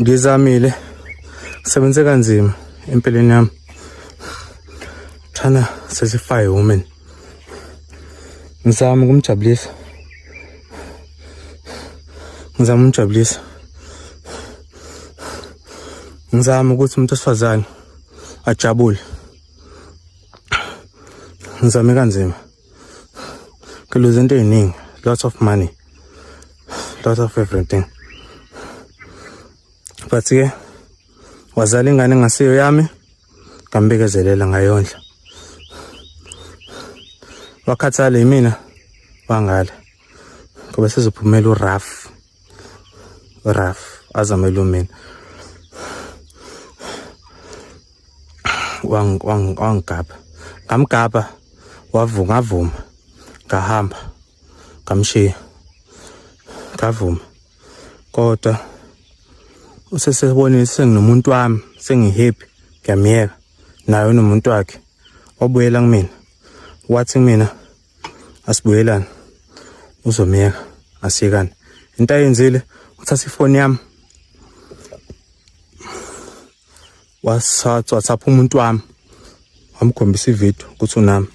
Ngizamile, sebenze kanzima empilweni yami. Trying to satisfy a woman. Ngizama ukumjabulisa. Ngizama ukumjabulisa. Ngizama ukuthi umuntu osifazane ajabule. Ngizame kanzima. Ngiluze into eziningi, lots of money. Lot of everything. But ke wazala ingane engasiyo yami ngambekezelela ngayondla. Wakhathala yimina wangala. Ngoba sezophumela uRaf. Raf azamele umina. Wangigabha. Ngamgabha wavuma ngavuma ngahamba ngamshiya ngavuma kodwa usesebonile senginomuntu wami sengihappy ngiyamyeka naye unomuntu wakhe wabuyela kumina wathi kumina asibuyelane uzomyeka asiyekane into ayenzile uthatha ifoni yami WhatsApp umuntu wami wamkhombisa ivideo ukuthi unami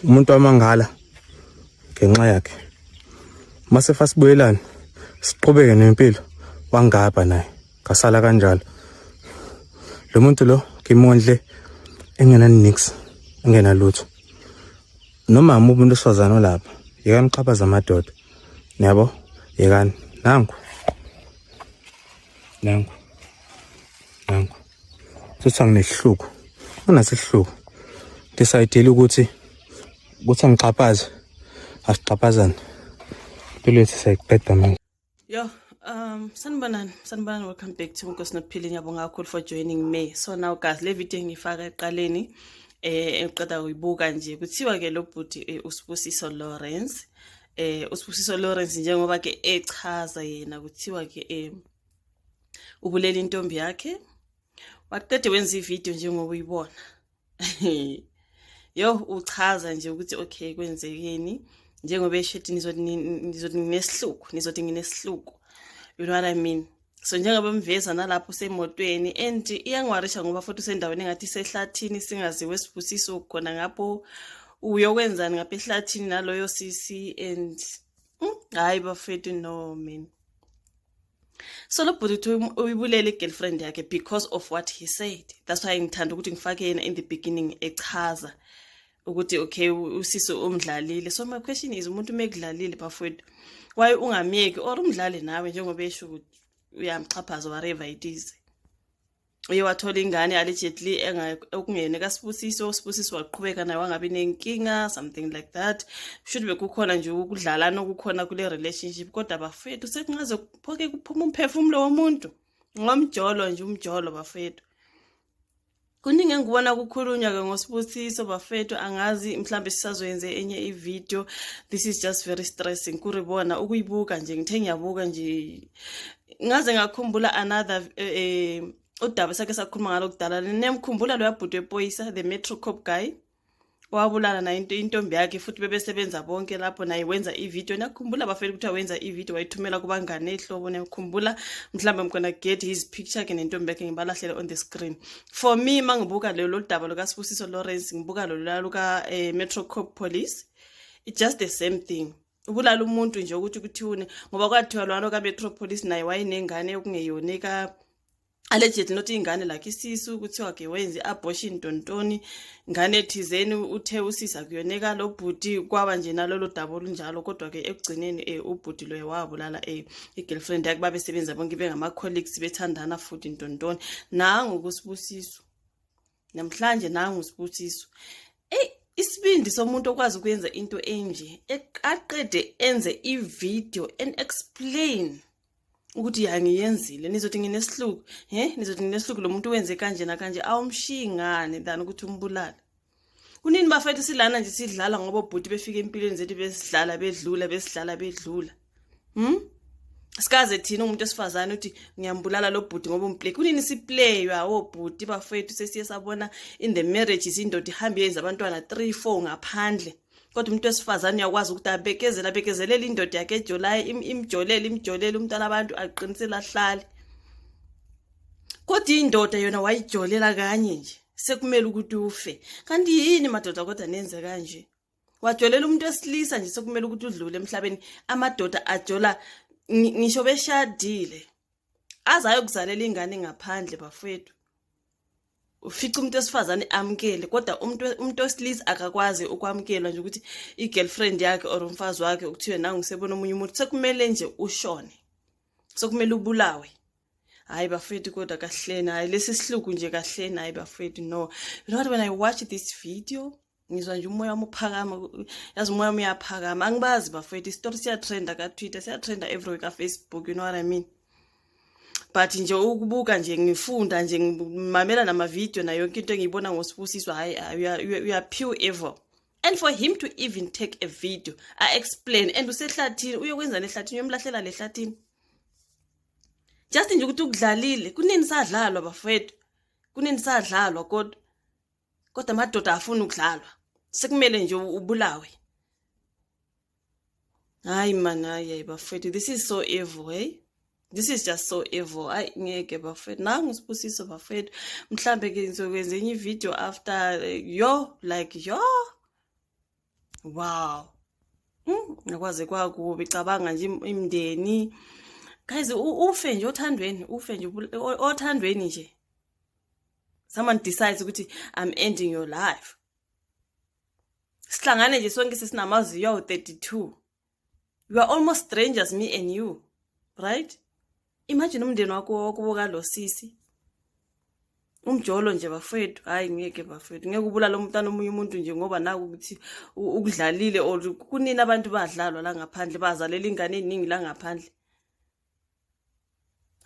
umuntu wami angala ngenxa yakhe mase fasibuyelane siqhubeke nempilo wangaba naye ngasala kanjalo lo muntu lo ngimondle engena nix engena lutho noma umuntu osifazane olapha yekani uxhaphaza amadoda niyabo yekani nangu nangu nangu futhi anginehluku unasihluku decide ukuthi ukuthi angixhaphaze asixhaphazane impilo yethu siyayiqeda manje. Yo, sanibonani, sanibonani, welcome back to Nkosi Nophile. Ngiyabonga kakhulu for joining me. So now guys, le video ngifaka eqaleni eqeda kuyibuka nje. Kuthiwa ke lo bhuti uSibusiso Lawrence. USibusiso Lawrence njengoba ke echaza yena kuthiwa ke ubulela intombi yakhe. Waqede wenza ivideo njengoba uyibona. Yo, uchaza nje ukuthi okay kwenzekeni njengoba eshethi nizothi nizothi nginesihluku, nizothi nginesihluku, you know what I mean? So njengoba mveza nalapho usemotweni and iyangiwarisha ngoba futhi usendaweni engathi isehlathini singaziwe Sibusiso khona ngapho uyokwenzani ngapha ehlathini naloyo sisi and hayi bafethu, no man. So lo bhuti uthi uyibulele i-girlfriend yakhe because of what he said. That's why ngithanda ukuthi ngifake yena in the beginning echaza ukuthi okay usisi umdlalile. So my question is, umuntu mekudlalile bafowethu, why ungamyeki or umdlale nawe njengoba esho ukuthi uyamxhaphaza, whatever it is? Uye wathola ingane allegedly okungene kaSibusiso. USibusiso waqhubeka naye wangabi nenkinga, something like that. Kusho ukuthi bekukhona nje ukudlalana okukhona kule relationship, kodwa bafethu sekungaze kuphoke kuphuma umphefumulo womuntu ngomjolo nje, umjolo bafethu. Kuningi engikubona kukhulunywa-ke ngoSibusiso bafethu, angazi mhlawumbe sisazoyenze enye ivideo. This is just very stressing kuribona ukuyibuka nje. Ngithe ngiyabuka nje ngaze ngakhumbula another udaba sake sakhuluma ngalo kudala. Nemkhumbula loya bhuti wepoyisa, the Metro Cop guy wabulala naye intombi yakhe futhi bebesebenza bonke lapho, naye wenza ivideo. Niyakhumbula bafethu kuthiwa wenza ivideo wayithumela kubangane ehlobo? Niyakhumbula? Mhlawumbe I'm gonna get his picture ke nentombi yakhe ngibalahlele on the screen. For me, mangibuka lelo daba lukaSibusiso Lawrence, ngibuka lolu luka Metro Cop Police, it's just the same thing, ubulala umuntu nje ukuthi kuthiwune ngoba kwathiwa lwana ka-Metro Police naye wayenengane okungeyona ka allegedly, not ingane like isisu, kuthiwa ke wenze i-abortion tontoni ngane thizeni uthe usisa kuyoneka lo bhuti. Kwaba nje nalolo daba olunjalo, kodwa ke ekugcineni ubhuti loyo wabulala i-girlfriend yakhe. Babesebenza bonke bengama-colleagues, bethandana futhi ntontoni. Nangu kuSibusiso namhlanje, nangu uSibusiso. Eyi, isibindi somuntu okwazi ukwenza into enje, aqede enze i-video and explain ukuthi ya ngiyenzile, nizothi nginesihluku, he nizothi nginesihluku, lo muntu wenze kanje nakanje. Awumshiyi ngani than ukuthi umbulale? Kunini bafethu silana nje sidlala ngoba obhuti befika empilweni zethu besidlala bedlula, besidlala bedlula? Sikaze thina umuntu wesifazane uthi ngiyambulala lo bhuti ngoba umplay. Kunini siplaywa obhuti bafethu? Sesiye sabona in the marriages indoda ihambe yenza abantwana 3 4 ngaphandle, kodwa umuntu wesifazane uyakwazi ukuthi abekezele, abekezelele indoda yakhe ejolayo, imjolele, imjolele umntwana abantu, aqinisele ahlale. Kodwa indoda yona wayijolela kanye nje, sekumele ukuthi ufe. Kanti yini madoda kodwa nenze kanje? Wajolela umuntu wesilisa nje, sekumele ukuthi udlule emhlabeni. Amadoda ajola ngisho beshadile, aze ayokuzalela ingane ngaphandle bafowethu. Ufica umuntu wesifazane amukele, kodwa umuntu wesilisa akakwazi ukwamukelwa nje ukuthi i-girlfriend yakhe or umfazi wakhe ukuthiwe nangu sebona omunye umuntu, sekumele nje ushone, sekumele ubulawe. Hayi bafethu, kodwa kahleni, hayi lesi sihluku nje kahleni, hayi bafethu, no. You know what, when I watch this video ngizwa nje umoya wami uphakama, yazi umoya wami uyaphakama. Angibazi bafethu, isitori siyatrenda ka-Twitter, siyatrenda everywhere ka-Facebook, you know what I mean? But nje ukubuka nje, ngifunda nje, ngimamela namavidiyo nayo yonke into engiyibona ngoSibusiso, hayi, you are pure evil. And for him to even take a video a-explain, and usehlathini, uyokwenzani ehlathini? Uyomlahlela le hlathini just nje ukuthi ukudlalile. Kunini sadlalwa bafowethu? Kunini sadlalwa? Kodwa amadoda afuna ukudlalwa, sekumele nje ubulawe. Hayi man, hayi, hayi bafowethu, this is so evil, hey, this is just so evil. Hayi ngeke bafowethu, nangu Sibusiso bafowethu. Mhlambe ke ngizokwenza enye ivideo after yo, like yo, wow. Ngakwaze kwakubi, cabanga nje imindeni guys, ufe nje othandweni, ufe nje othandweni nje. Someone decides ukuthi I'm ending your life. Sihlangane nje sonke sesinamaziyo awu-32, you are almost strangers, me and you, right? Imagine umndeni wakho wakubuka lo sisi, umjolo nje bafowethu. Hayi ngeke bafowethu, ngeke ubulale umntana omunye umuntu nje ngoba naku ukuthi ukudlalile or kunini. Abantu badlalwa la ngaphandle, bazalela ingane eningi la ngaphandle.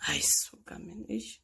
Hayi suka mina, ish.